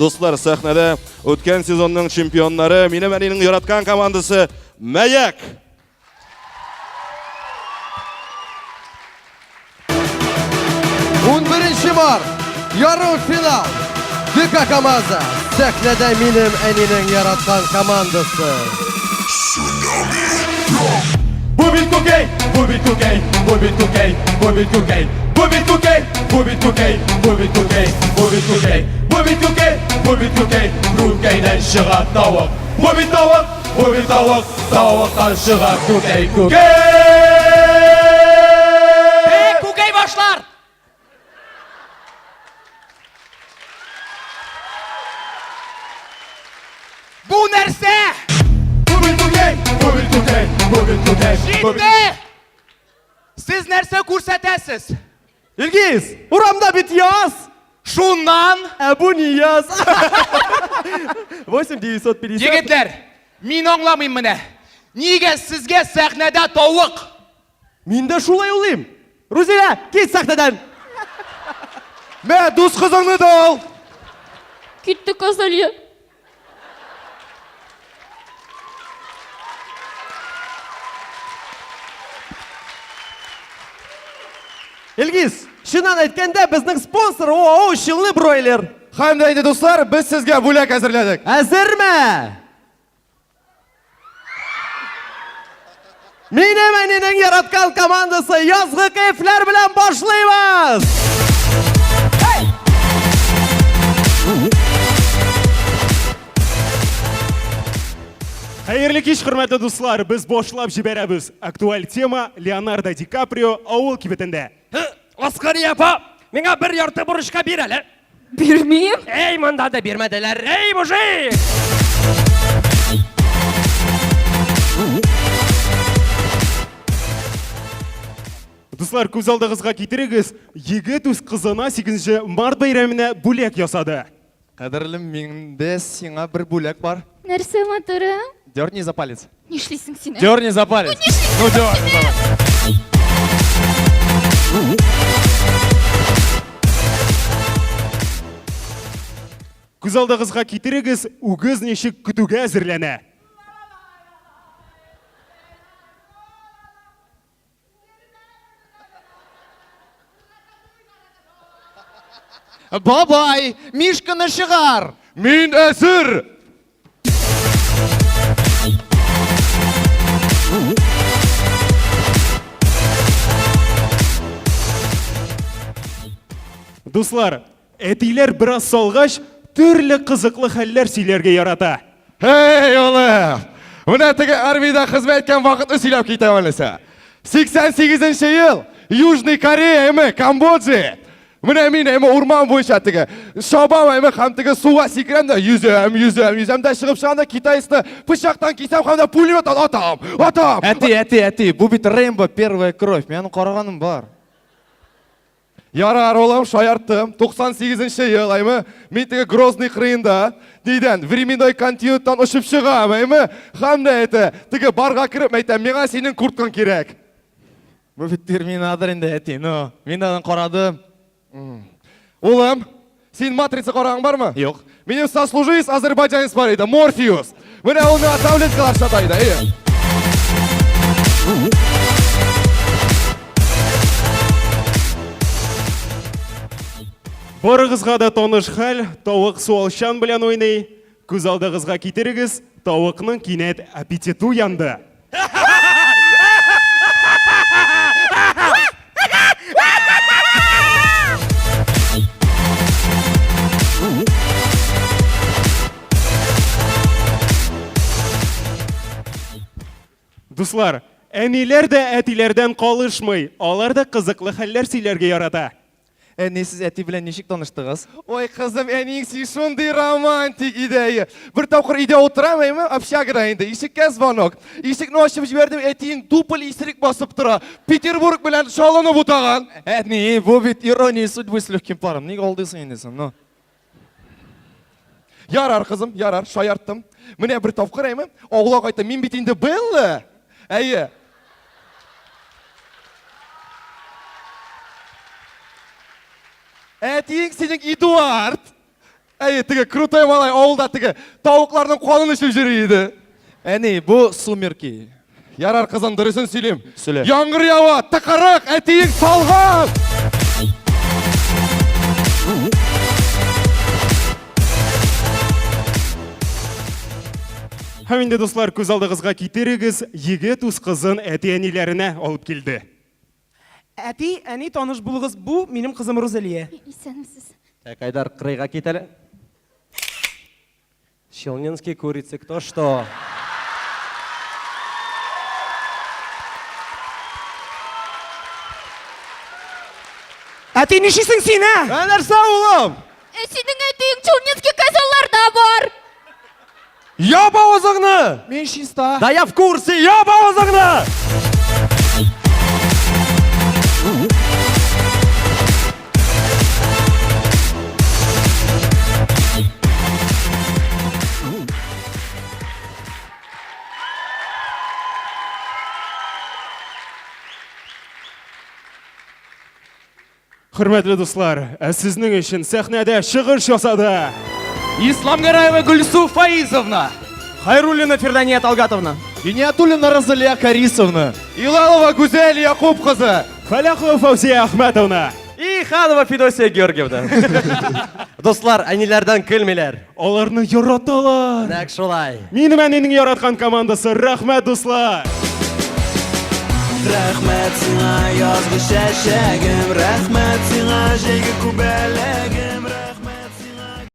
Дуслар, сәхнәдә үткән сезонның чемпионнары, минем әнинең яраткан командасы Мәяк. 11 март, ярым финал. ДК КАМАЗа. Сәхнәдә минем әнинең яраткан командасы. Бу бит күкәй, бу бит күкәй, бу бит күкәй, бу бит күкәй, бу бит күкәй, бу бит күкәй, бу бит күкәй, бу бит күкәй, бу бит күкәй, бу бит күкәй, күкәйдән чыга тавык. Бу бит тавык, бу бит тавык, тавыктан чыга күкәй, күкәй. Күкәй башлар! Бу нәрсә? Бу бит күкәй, бу бит күкәй, бу бит күкәй. Җитте! Сез нәрсә күрсәтәсез? Илгиз, урамда бит яз! Шуннан? Ә бу не яз. 8 950. Егетләр, мин аңламыйм менә. Нигә сезгә сәхнәдә тавык? Мин дә шулай уйлыйм. Рузилә, кит сәхнәдән! Мә, дус кызыңны да ал! Киттек, Азалия. Илгиз, чыннан әйткәндә, безнең спонсор ОАО Челны Бройлер. Һәм дә инде, дуслар, без сезгә бүләк әзерләдек. Әзерме? Минем әнинең яраткан командасы язгы кәефләр белән башлыйбыз! Хәерле кич, хөрмәтле дуслар! Без башлап җибәрәбез. Актуаль тема Леонардо Ди Каприо авыл кибетендә. Аскария апа, миңа бер ярты бурычка бир әле. Бирмим. Эй, монда да бирмәделәр. Эй, мужик! Дуслар, күз алдыгызга китерегез, егет үз кызына 8 март бәйрәменә бүләк ясады. Кадерлем, миндә сиңа бер бүләк бар. Нәрсә, матурым? Дерни за палец. Нишлисең син? ә? Дерни за палец. Ну, Ну, дерни за палец. Күз алдыгызга китерегез, үгез ничек көтүгә әзерләнә. Бабай, Мишканы чыгар! Мин әзер! Дуслар, әтиләр бераз салгач, төрле кызыклы хәлләр сөйләргә ярата. Эй, улым! Менә теге армиядә хезмәт иткән вакытны сөйләп китәм әлесе. 88 ел, Южный Корея, әме, Камбоджа. Менә мин әме урман буенча теге чабам әме һәм теге суга сикерәм дә йөзәм, йөзәм, йөзәм дә чыгып чыгам да китайцны пычактан кисәм һәм дә пулеметтан атам, атам. Әти, әти, әти, бу бит Рэмбо первая кровь. Мин аны караганым бар. Ярар, улым, шаярттым. 98 ел, әйме? Мин теге Грозный кырыенда, нидән, временной континенттан очып чыгам, әйме? Һәм дә это, теге барга кереп әйтәм, миңа синең курткаң кирәк. Бу бит Терминатор инде, әти. Ну, мин дә аны карадым. Улым, син Матрица карагаң бармы? Юк. Минем сослуживец азербайджанец бар иде, Морфеус. Менә ул миңа таблеткалар сата иде, әйе. Барыгызга да таныш хәл, тавык суалчан белән уйный. Күз алдыгызга китерегез, тавыкның кинәт аппетиты уянды. Дуслар, әниләр дә әтиләрдән калышмый. Алар да кызыклы хәлләр сөйләргә ярата. Әни, сез әти белән ничек таныштыгыз? Ой, кызым, әниең син шундый романтик иде, әйе. Бер тапкыр өйдә утырам, әйме, общагада инде, ишеккә звонок. Ишекне ачып җибәрдем, әтиең дубль исерек басып тора. Петербург белән чалыны бутаган. Әни, бу бит ирония судьбы с легким паром. Нигә алдыйсың инде син, ну? Ярар, кызым, ярар, шаярттым. Менә бер тапкыр, әйме, авылга кайттым. Мин бит инде Белла. Әйе. Әтиең синең Эдуард. Әйе, теге крутой малай авылда теге тавыкларның канын эчеп йөри иде. Әни, бу сумерки. Ярар, кызым, дөресен сөйлим. Сөйлә. Яңгыр ява, тыкырык, әтиең салган! Һәм инде, дуслар, күз алдыгызга китерегез, егет үз кызын әти-әниләренә алып килде. Әти, әни, таныш булыгыз, бу минем кызым Рузалия. Исәнмесез. Так, Айдар, кырыйга кит әле. Челнинский курицы, кто что? Әти, нишлисең син, ә? Ә нәрсә, улым? Ә синең әтиең Челнинский козелларда бар. Яп авызыңны! Мин чиста. Да я в курсе, яп авызыңны! Хөрмәтле дуслар, ә сезнең өчен сәхнәдә чыгыш ясады. Исламгараева Гөлсу Фаизовна. Хайруллина Фердания Талгатовна. Гиниятуллина Розалия Карисовна. Илалова Гүзәл Якуб кызы. Фәләхова Фәүзия Әхмәтовна. И Ханова Федосия Георгиевна. Дуслар, әниләрдән көлмиләр. Аларны яраталар. Нәкъ шулай. Минем әнинең яраткан командасы. Рәхмәт, дуслар. Рәхмәт сиңа, язгы чәчәгем, рәхмәт сиңа, җәйге күбәләгем.